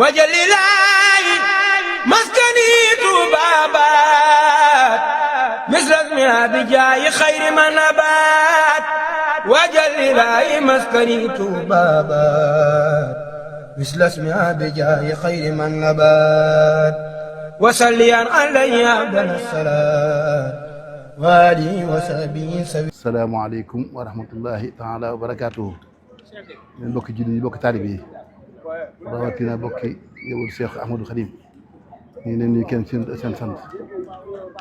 wajalilaayi maskani tuubaabaat misras mi abijaayi xayri ma nabaat wajalilaayi maskani tuubaabaat misras mi abijaayi xayri ma nabaat wasalliyan alayhi abdal salaat waalihi wa sahbihi. Asalaamaaleykum wa rahmatullahi taala wa barakaatuhu. Yéen mbokki jullit yi, mbokki taalib yi, rawatina mbokki yowul Cheikh Ahmadou Khadim, ñu ngi leen di kenn seen sant ñi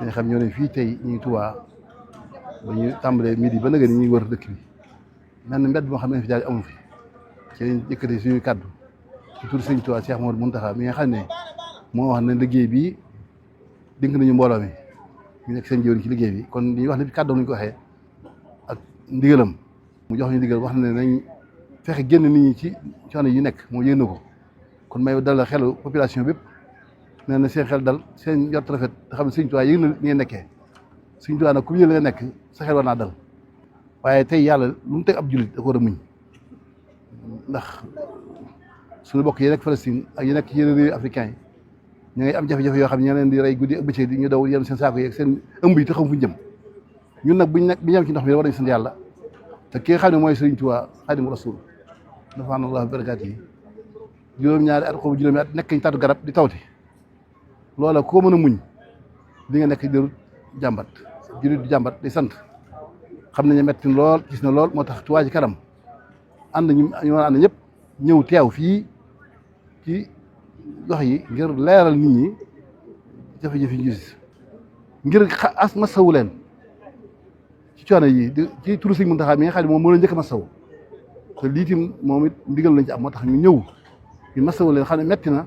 nga xam ñoo ne fii tey ñu ngi Tuubaa ba ñu tàmbalee midi ba nag ni ñuy wër dëkk bi mel na mbedd moo xam ne fi daal amu fi ci lañ yëkkati suñuy kaddu ci tur Sëñ Tuubaa Cheikh Mouhamadou Mountakha mi nga xam ne moo wax ne liggéey bi dénk nañu mbooloo mi ñu nekk seen jëwriñ ci liggéey bi kon li ñuy wax ne kàddoom lañu ko waxee ak ndigalam mu jox ñu ndigal wax ne nañ fexe génn nit ñi ci coono yi nekk moo yéen na ko kon may dal xelu population bépp nee na seen xel dal seen jot rafet te xam ne Sëñ Tuubaa yëg na ngeen nekkee Sëñ Tuubaa nag ku yëg la nga nekk sa xel war naa dal waaye tey yàlla lu mu teg ab jullit da ko war a muñ ndax suñu bokk yi nekk Palestine ak yi nekk ci yeneen réew africain yi ñu ngi am jafe-jafe yoo xam ne ñoo leen di rey guddi ak bëccëg di ñu daw yem seen saako yi ak seen ëmb yi te xam fu ñu jëm ñun nag buñ yem ci ndox mi war nañ sant yàlla te ki nga xam ne mooy Sëriñ Tuubaa Xaadimu Rasuul nafaanallahu bi barakaat yi juróom-ñaari at xaw juróomi at nekk ñu taatu garab di tawti loola koo mën a muñ li nga nekk di jàmbat jullit di jàmbat di sant xam nañu metti lool gis na lool moo tax Tuubaa ci kanam ànd ñu war a ànd ñëpp ñëw teew fii ci dox yi ngir leeral nit ñi jafe-jafe yi gis ngir as masawu leen ci coono yi ci turu Sëñ Muntaxa mi nga xam ne moom moo la njëkk a masawu te lii tim moom it ndigal lañ ci am moo tax ñu ñëw ñu masawu leen xam ne metti na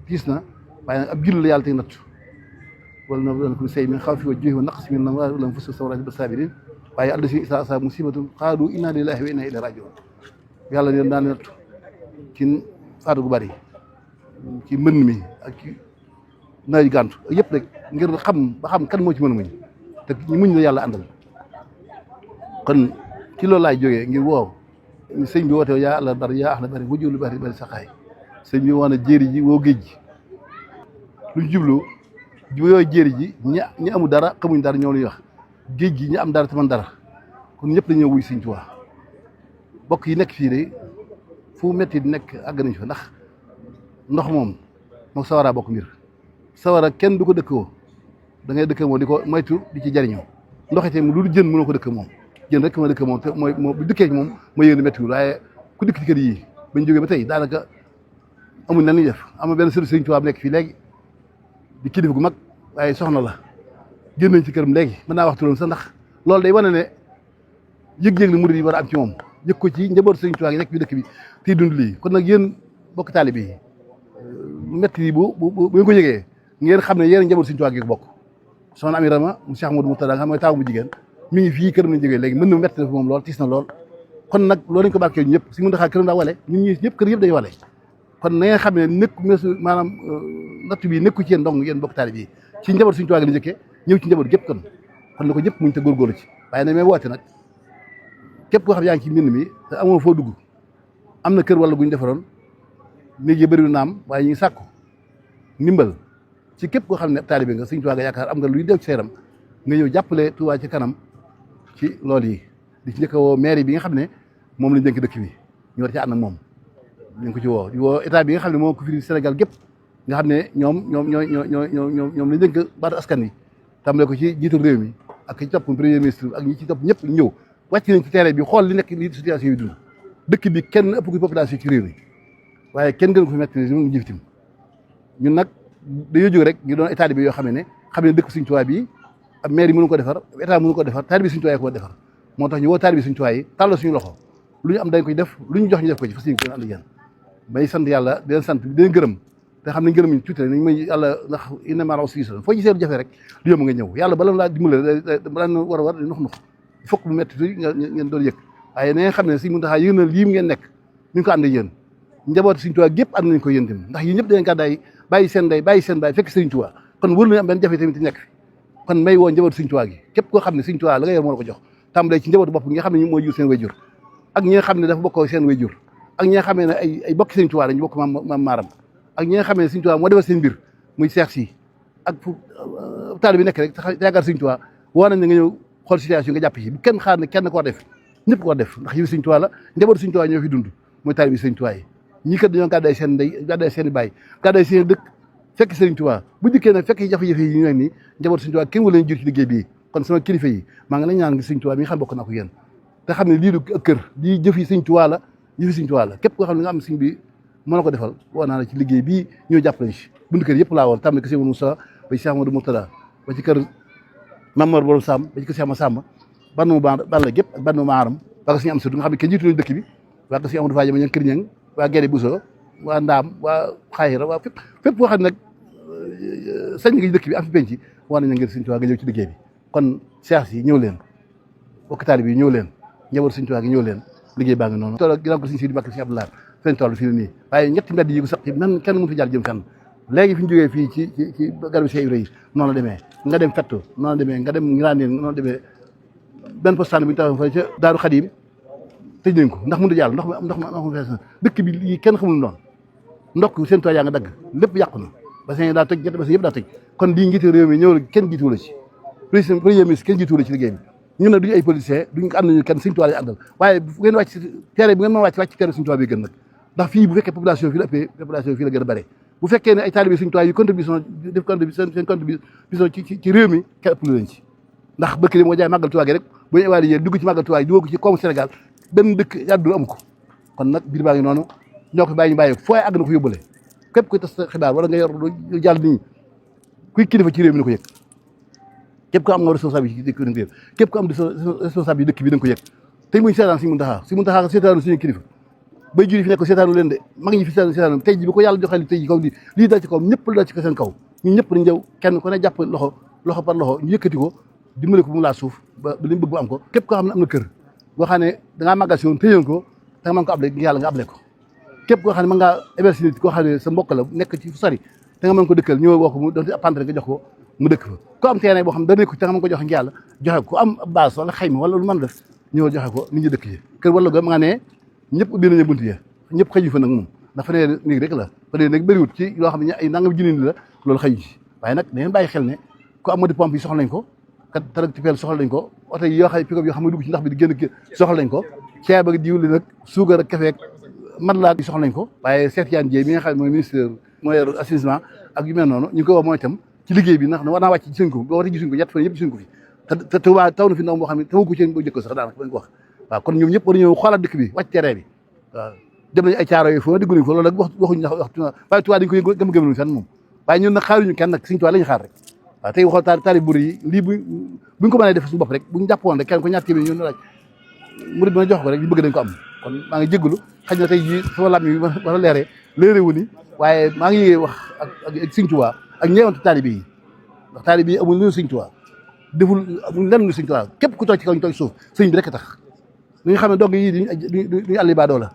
tiis na waaye nag ab jullit la yàlla teg nattu wala na doon ko say min xaw fi wa juuxi wa naqs min wala fus sawraati ba sabirin waaye àll si isa sa musibatun qaalu inna lillahi wa inna ilayhi rajiun yàlla leen daan nattu ci faatu gu bari ci mbënn mi ak ci nawet gàntu ak yëpp rek ngir xam ba xam kan moo ci mën a muñ te ñu muñ la yàlla àndal kon ci loolu laay jógee ngir woow sëñ bi woote yaa àlla bari yaa axla bari wujulu bari bari saxaay sëñ bi wax na jéeri ji woo géej gi luñ jublu yooyu jéeri ji ñi amul dara xamuñ dara ñoo luy wax géej gi ñi am dara te man dara kon ñëpp dañoo wuy Sëñ Tuubaa bokk yi nekk fii de fu metti di nekk àgg nañ fa ndax ndox moom moom sawara bokk mbir sawara kenn du ko dëkkoo da ngay dëkk moom di ko moytu di ci jariñoo ndox itam lu jën mënoo ko dëkk moom jën rek ma dëkk moom te mooy bu dëkkee moom mooy yéen méttiwul waaye ku dëkk ci kër yi bañ jógee ba tey daanaka amuñ nan ñuy def am benn sëriñ Sëñ Tuubaa nekk fii léegi di kilifa gu mag waaye soxna la génn nañ ci këram léegi mën naa wax turam sax ndax loolu day wane ne yëg-yëg li murid yi war a am ci moom yëg ko ci njaboot Sëñ Tuubaa gi nekk bi dëkk bi tey dund lii kon nag yéen bokk taalibe yi métti yi bu ngeen ko yëgee ngeen xam ne yéen njaboot Sëñ Tuubaa gi bokk soxna Ami Rama mu Cheikh Modou Moutada nga xam mooy taawu bu jigéen mi ngi fii këram lañ jógee léegi mën na métti na fi moom lool tiis na lool kon nag loolu lañ ko barkee ñëpp si mun taxaa këram daa wale ñun ñi ñëpp kër yëpp day wale kon na ngeen xam ne nekku maanaam natt bi nekku ci yéen dong yéen bokk taalibe yi ci njaboot Sëñ Tuubaa gi la njëkkee ñëw ci njaboot gépp kon na ko ñëpp muñ te góorgóorlu ci waaye nag may woote nag képp koo xam yaa ngi ci mbind mi te amoo foo dugg am na kër wala guñ defaroon néeg yi bëri naam waaye ñu ngi sàkku ndimbal ci képp koo xam ne taalibe nga Sëñ Tuubaa nga yaakaar am nga luy dew ci seeram nga ñëw jàppale Tuubaa ci kanam ci loolu yi di ci njëkk a woo maire bi nga xam ne moom lañ dénk dëkk bi ñu war ci ànd ak moom ñu ngi ko ci woo di woo état bi nga xam ne moo ko fi Sénégal gépp nga xam ne ñoom lañ dénk baatu askan wi tàmbale ko ci jiitu réew mi ak ci topp premier ministre ak ñi ci topp ñëpp ñëw wàcc nañ ci terrain bi xool li nekk li situation yi dund dëkk bi kenn ëpp ko population ci réew mi waaye kenn gën ko fi metti ne jifitim ñun nag dañoo jóg rek ñu doon état bi yoo xam ne dëkk Sëñ Tuubaa bi ab maire yi mënu ko defar état mënu ko defar taalibe Sëñ Tuubaa ko defar moo tax ñu woo taalibe Sëñ Tuubaa yi tàllal suñu loxo lu ñu am dañ koy def lu ñu jox ñu def ko ci fas yéene ko ànd ak yéen may sant yàlla di leen sant di leen gërëm te xam ne gërëm ñu tuuti nañ may yàlla ndax inna ma'al usri yusran foo gisee lu jafe rek lu yomb nga ñëw yàlla bala laa dimbale balaa na war di nux fokk bu métti tuuti ngeen doon yëg waaye na ngeen xam ne Sëñ Muntaxaa yëg na lii ngeen nekk ñu ngi ko ànd ak yéen njaboot Sëñ Tuubaa gépp ànd nañ ko yéen tamit ndax yéen ñëpp dañu gàddaay bàyyi seen ndey bàyyi seen baay fekk Sëñ Tuubaa kon wër nañu am benn jafe tamit nekk fi kon may woo njaboot Sëñ Tuubaa gi képp koo xam ne Sëñ Tuubaa la nga yor moo la ko jox tàmbalee ci njabootu bopp nga xam ne mooy jur seen wayjur ak ñi nga xam ne dafa bokkoo seen wayjur ak ñi nga xam ne ay bokki Sëñ Tuubaa dañu bokk maam maaram ak ñi nga xam ne Sëñ Tuubaa moo defal seen mbir muy seex si ak fu taalibe bi nekk rek te yaakaar Sëñ Tuubaa woo nañ ne nga ñëw xool situation nga jàpp ci bu kenn xaar ne kenn ko def ñëpp ko def ndax yi Sëñ Tuubaa la njabootu Sëñ Tuubaa ñoo fi dund mooy taalibe Sëñ Tuubaa yi ñii kat dañoo gàddaay seen ndey gàddaay seen i baay gàddaay seen dëkk fekk Sëñ Tuubaa bu dikkee nag fekk jafe-jafe yi ñu nekk nii njabootu Sëñ Tuubaa kenn wala ñu jur ci liggéey bii kon sama kilifa yi maa ngi lañ ñaan ngi Sëñ Tuubaa mi nga xam bokk naa ko yéen te xam ne lii du kër lii jëf yi Sëñ Tuubaa la jëfi Sëñ Tuubaa la képp koo xam ne nga am sëñ bi mën na ko defal woo naa la ci liggéey bii ñoo jàppale ci bundu kër yëpp laa woon tàmbali ko Sëñ Moussa ba ci Cheikh Amadou Mourtada ba ci kër Mamor Borom Sam ba ci kër Cheikh Massamba bannu Balla gépp ak bannu Maaram waa ko Sëñ am satu nga xam ne kenn jiitu dëkk bi waa ko Sëñ Amadou Fadiama ña kër ñang waa Guédé Bousso waa Ndaam waa Xayra waa fépp foo xam ne nag sañ nga dëkk bi am fi penc woo nañ ngir Sëñ Tuubaa nga ñëw ci liggéey bi kon seex yi ñëw leen bokk taalibe yi ñëw leen njaboot Sëñ Tuubaa gi ñëw leen liggéey baa ngi noonu tool ginnaaw ko Sëñ Sidi Mbàkke Sëñ Abdoulaye seen tool fii nii waaye ñetti mbedd yi ko sax man kenn mënu fi jaar jëm fenn léegi fi ñu jógee fii ci garab Cheikh Ibrahima noonu la demee nga dem fettu noonu la demee nga dem Ngirandeen noonu la demee benn postaan bu ñu taxaw fa ca Daaru Xadim tëj nañ ko ndax mënut a jàll ndox ma fees na dëkk bi lii kenn xamul noonu ndox seen tool yaa nga dagg lépp yàqu na bassin daa tëj ñetti bassin yëpp daa tëj kon lii njiitu réew mi ñëw kenn jiituwu la ci premier ministre kenn jiituwu la ci liggéey bi ñun nag duñu ay politiciens duñ ko ànd nañu kenn Sëñ Tuubaa lañu àndal waaye bu ngeen wàcc terrain bu ngeen mën wàcc ci terrain Sëñ Tuubaa bi gën nag ndax fii bu fekkee population fii la ëppee population fii la gën a bare bu fekkee ne ay taalibe Sëñ Tuubaa yu contribution def contribution seen contribution ci réew mi kenn ëpp lañ ci ndax bëkk li moo jaay màggal Tuubaa gi rek bu ñu évaluer dugg ci màggal Tuubaa gi dugg ko ci koomu Sénégal benn dëkk àdduna amu ko kon nag biir baa ngi noonu ñoo ko bàyyi ñu bàyyi fooy àgg na ko yóbbale képp kuy tas xibaar wala nga yor lu jàll nit ñi kuy kilifa ci réew mi na ko yëg képp ko am nga responsabilité ci dëkk bi képp ko am responsabilité dëkk bi da nga ko yëg tey muy seetaan Sëñ Muntaxaa seetaanu suñu kilifa bay juri fi nekk seetaanu leen de mag ñi fi seetaanu tey ji bi ko yàlla joxee li tey ji kaw lii dal ci kaw ñëpp la dal ci ko seen kaw ñun ñëpp dañ jëw kenn ku ne jàpp loxo par loxo ñu yëkkati ko dimbale ko bu mu laa suuf ba li mu bëgg bu am ko képp koo xam ne am na kër boo xam ne dangaa màggal si woon tëjoon ko te nga mën ko able yàlla nga able ko képp koo xam ne mën ngaa héberger nit koo xam ne sa mbokk la nekk ci fu sori te nga mën ko dëkkal ñëw woo ko mu doon apprendre nga jox ko mu dëkk fa ku am terrain boo xam ne da nekk te nga mën ko jox ngi yàlla joxe ko ku am base wala xayma wala lu mën def ñëw joxe ko nit ñi dëkk yi kër wala ga ma nga ne ñëpp ubbi nañu bunt yi ñëpp xëju fa nag moom dafa ne néeg rek la fa ne nag bëriwut ci loo xam ne ay nangam junni la loolu xëju ci waaye nag dañeen bàyyi xel ne ku am modi pompe yi soxla nañ ko kat tractopelle soxla nañ ko oto yi yoo xam ne pick-up yoo xam ne dugg ci ndax bi di génn soxla nañ ko ceeb ak diwlin nag suukar ak café ak matelas yi soxla nañ ko waaye Cheikh Tidiane Dièye mi nga xam ne mooy ministre mooy assainissement ak yu mel noonu ñu ngi ko wax mooy itam ci liggéey bi ndax war naa wàcc gisuñ ko boo war a gisuñ ko ñett fan yëpp gisuñ ko fi te Tuubaa taw na fi ndaw boo xam ne taw ko ci boo jëkko sax daanaka bañ ko wax waaw kon ñoom ñëpp war ñëw xoolaat dëkk bi wàcc terrain bi waaw dem nañ ay caaro yooyu foo déggunañ ko loolu nag waxuñ ndax waaye Tuubaa dañ ko gëm-gëmluñ fenn moom waaye ñun nag xaaruñu kenn nag Sëñ Tuubaa lañu xaar rek waaw tey waxoon taali buri yi lii buñ ko mënee def suñu bopp rek buñ jàppoon rek kenn ko ñaar téeméer ñun laaj murid mën a jox ko rek ñu bëgg dañ ko am kon maa ngi jégalu xëy na tey jii sama lam yi war a leere wu ni waaye maa ngi wax ak Sëñ Tuubaa ak ñeewante taalibe yi ndax taalibe yi amul lu Sëñ Tuubaa deful amul lenn lu Sëñ Tuubaa képp ku toog ci kaw ñu toog suuf sëñ bi rek tax ñu xam ne dong yi duñu àlli baadoo la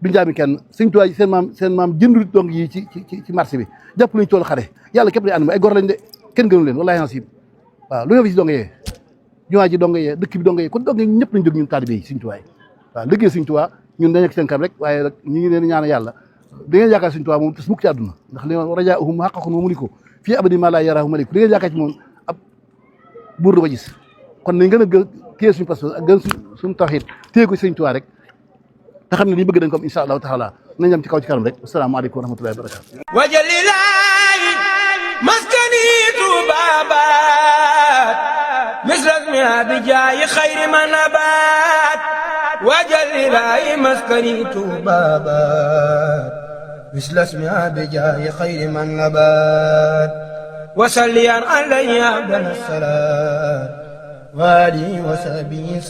duñ jaami kenn Sëñ Tuubaa seen maam jëndul dong yi ci marché bi jàpp luñu tool xare yàlla képp lay ànd ay gor lañ de kenn gënu leen wallaahi nasib waaw lu nga fi ci donga yee jumaa ji donga yee dëkk bi donga yee kon donga ñëpp lañ jóg ñun taalibe yi Sëñ Tuubaa yi waaw liggéey Sëñ Tuubaa ñun dañ nekk seen kam rek waaye nag ñu ngi leen ñaan yàlla da ngeen yaakaar Sëñ Tuubaa moom tas mukk ci àdduna ndax li rajaahum haqqun wa muliku fii abadi ma laa yaraahu maliku li ngeen yaakaar ci moom ab buur du ko gis kon nañ gën a téye suñu pas-pas ak gën suñu tawhiid téye ko Sëñ Tuubaa rek te xam ne li bëgg dañ ko am insha allahu taala nañ dem ci kaw ci kanam rek asalaamaaleykum wa rahmatullahi wa barakatu wajalilaahi maskani tuubaabaat misrasmi abijaayi xayri manabaat wajalilaahi maskani tuubaabaat misrasmi abijaayi xayri manabaat wasalliyan alayhi abdal salaat wa alihi wa sahbihi